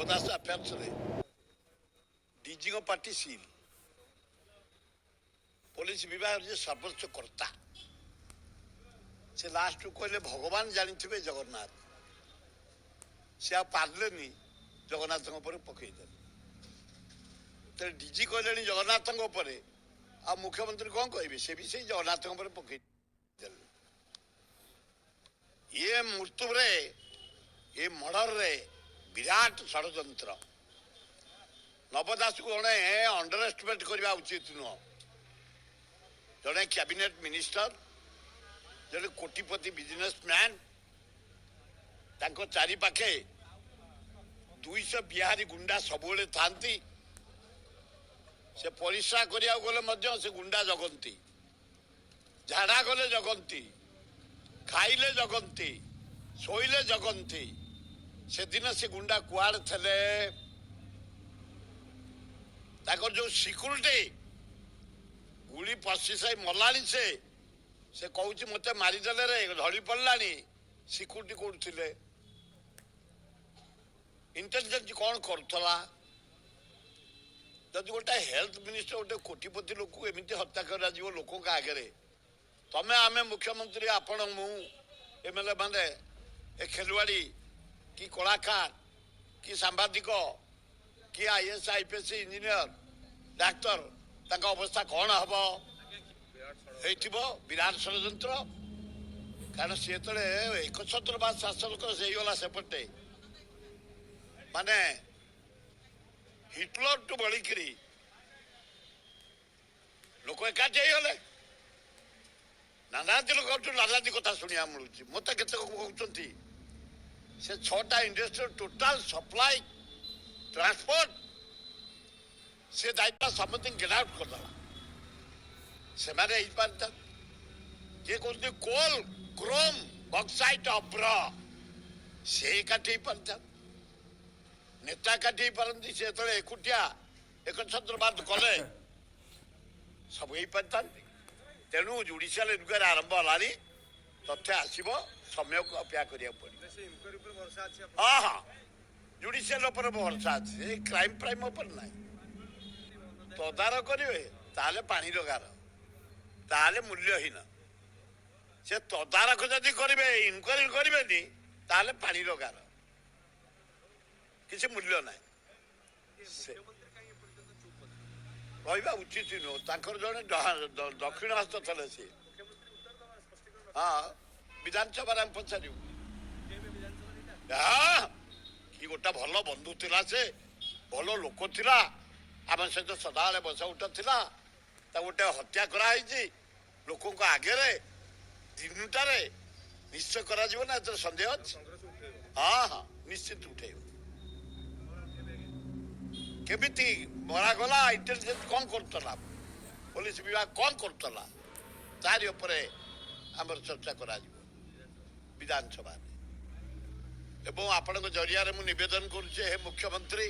ଦାସ ଆଫେୟାର୍ସରେ ଡିଜିଙ୍କ party seal. Police ବିଭାଗର ଯେ ସର୍ବୋଚ୍ଚ କର୍ତ୍ତା, ସେ ଲାଷ୍ଟକୁ କହିଲେ, ଭଗବାନ ଜାଣିଥିବେ, ଜଗନ୍ନାଥ। ସେ ଆଉ ପାରିଲେନି, ଜଗନ୍ନାଥଙ୍କ ଉପରେ ପକେଇଦେଲେ। ତେଣୁ ଡିଜି କହିଲେଣି ଜଗନ୍ନାଥଙ୍କ ଉପରେ, ଆଉ ମୁଖ୍ୟମନ୍ତ୍ରୀ କ'ଣ କହିବେ? ସେ ବି ସେଇ ଜଗନ୍ନାଥଙ୍କ ଉପରେ ପକେଇ ଦେଲେ। ଇଏ ମୃତ୍ୟୁରେ, ଏ ମର୍ଡରରେ ବିରାଟ ଷଡ଼ଯନ୍ତ୍ର। ନବ ଦାସକୁ ଜଣେ ଅଣ୍ଡର ଏଷ୍ଟିମେଟ୍ କରିବା ଉଚିତ ନୁହଁ। ଜଣେ କ୍ୟାବିନେଟ୍ ମିନିଷ୍ଟର, ଜଣେ କୋଟିପତି ବିଜନେସମ୍ୟାନ୍, ତାଙ୍କ ଚାରିପାଖେ 200 ବିହାରୀ ଗୁଣ୍ଡା ସବୁବେଳେ ଥାନ୍ତି। ସେ ପରିସ୍ରା କରିବାକୁ ଗଲେ ମଧ୍ୟ ସେ ଗୁଣ୍ଡା ଜଗନ୍ତି, ଝାଡ଼ା ଗଲେ ଜଗନ୍ତି, ଖାଇଲେ ଜଗନ୍ତି, ଶୋଇଲେ ଜଗନ୍ତି। ସେଦିନ ସେ ଗୁଣ୍ଡା କୁଆଡ଼େ ଥିଲେ? ତାଙ୍କର ଯୋଉ ସିକ୍ୟୁରିଟି, ଗୁଳି ପଶି ସାଇ ମଲାଣି, ସେ କହୁଛି, "ମୋତେ ମାରିଦେଲେ ରେ, ଢଳି ପଡ଼ିଲାଣି।" ସିକ୍ୟୁରିଟି କୋଉଠି ଥିଲେ? ଇଣ୍ଟେଲିଜେନ୍ସ କ'ଣ କରୁଥିଲା? ଯଦି ଗୋଟେ ହେଲ୍ଥ ମିନିଷ୍ଟର, ଗୋଟେ କୋଟିପତି ଲୋକକୁ ଏମିତି ହତ୍ୟା କରାଯିବ ଲୋକଙ୍କ ଆଗରେ, ତମେ, ଆମେ, ମୁଖ୍ୟମନ୍ତ୍ରୀ, ଆପଣ, ମୁଁ, ଏମଏଲଏ ମାନେ, ଏ ଖେଳୁଆଡ଼ି କି କଳାକାର କି ସାମ୍ବାଦିକ କି ଆଇଏଏସ୍, ଆଇପିଏସ୍, ଇଞ୍ଜିନିୟର, ଡାକ୍ତର, ତାଙ୍କ ଅବସ୍ଥା କ'ଣ ହବ? ହେଇଥିବ ବିରାଟ ଷଡ଼ଯନ୍ତ୍ର। କାରଣ ସିଏ ଯେତେବେଳେ ଏକଛତ୍ରବାଦ ଶାସକ ହେଇଗଲା ସେପଟେ, ମାନେ ହିଟଲରଠୁ ବଳିକିରି ଲୋକ ଏକାଠି ହେଇଗଲେ। ନାନାଦି ଲୋକଠୁ ନାନାଦି କଥା ଶୁଣିବାକୁ ମିଳୁଛି ମୋତେ। କେତେ କହୁଛନ୍ତି ସେ ଛଅଟା ଇଣ୍ଡଷ୍ଟ୍ରିର ଟୋଟାଲ ସପ୍ଲାଇ, ଟ୍ରାନ୍ସପୋର୍ଟ, ସେ ଦାୟିତ୍ୱ ସମସ୍ତଙ୍କୁ ଗେଟ୍ ଆଉଟ୍ କରିଦେଲା। ସେମାନେ ହେଇପାରିଥାନ୍ତି। କିଏ କହୁଛନ୍ତି କୋଲ୍, କ୍ରୋମ୍, ବକ୍ସାଇଟ୍, ଅବ୍ର, ସେ ଏକାଠି ହେଇପାରିଥାନ୍ତି। ନେତା ଏକାଠି ହେଇପାରନ୍ତି। ସେ ଯେତେବେଳେ ଏକୁଟିଆ ଏକଛତ୍ରବାଦ କଲେ, ସବୁ ହେଇପାରିଥାନ୍ତି। ତେଣୁ ଜୁଡ଼ିସିଆଲ ଇନକ୍ୱାରି ଆରମ୍ଭ ହେଲାଣି, ତଥ୍ୟ ଆସିବ, ସମୟକୁ ଅପେକ୍ଷା କରିବାକୁ ପଡ଼ିବ। ସେ ଇନକ୍ୱାରି ଉପରେ ଭରସା ଅଛି? ହଁ, ଜୁଡ଼ିସିଆଲ ଉପରେ ଭରସା ଅଛି, ଏ କ୍ରାଇମ୍ ପ୍ରାଇମ୍ ଉପରେ ନାହିଁ। ତଦାରଖ କରିବେ ତାହେଲେ ପାଣିର ଗାର, ତାହେଲେ ମୂଲ୍ୟହୀନ। ସେ ତଦାରଖ ଯଦି କରିବେ, ଇନକ୍ୱାରି କରିବେନି, ତାହେଲେ ପାଣିର ଗାର, କିଛି ମୂଲ୍ୟ ନାହିଁ। ସେ ମୁଖ୍ୟମନ୍ତ୍ରୀ କାହିଁ ଏପର୍ଯ୍ୟନ୍ତ ଚୁପ୍ ଅଛନ୍ତି? ରହିବା ଉଚିତ ନୁହଁ। ତାଙ୍କର ଜଣେ ଦକ୍ଷିଣ ହସ୍ତ ଥିଲେ ସିଏ। ମୁଖ୍ୟମନ୍ତ୍ରୀ ଉତ୍ତର ଦେବାର ସ୍ପଷ୍ଟୀକରଣ। ହଁ, ବିଧାନସଭାରେ ଆମେ ପଚାରିବୁ। କେବେ ବିଧାନସଭାରେ ଏଇଟା? ହଁ, କି ଗୋଟେ ଭଲ ବନ୍ଧୁ ଥିଲା ସେ, ଭଲ ଲୋକ ଥିଲା, ଆମ ସହିତ ସଦାବେଳେ ବସା ଉଠା ଥିଲା। ତାକୁ ଗୋଟେ ହତ୍ୟା କରାହେଇଛି ଲୋକଙ୍କ ଆଗରେ ଦିନଟାରେ। ନିଶ୍ଚୟ କରାଯିବ ନା, ଏଥିରେ ସନ୍ଦେହ ଅଛି? କଂଗ୍ରେସ ଉଠେଇବ? ହଁ, ନିଶ୍ଚିତ ଉଠେଇବ। କେମିତି ମରାଗଲା? ଇଣ୍ଟେଲିଜେନ୍ସ କ'ଣ କରୁଥିଲା? ପୋଲିସ ବିଭାଗ କ'ଣ କରୁଥିଲା? ତାରି ଉପରେ ଆମର ଚର୍ଚ୍ଚା କରାଯିବ ବିଧାନସଭାରେ। ଏବଂ ଆପଣଙ୍କ ଜରିଆରେ ମୁଁ ନିବେଦନ କରୁଛି, ହେ ମୁଖ୍ୟମନ୍ତ୍ରୀ।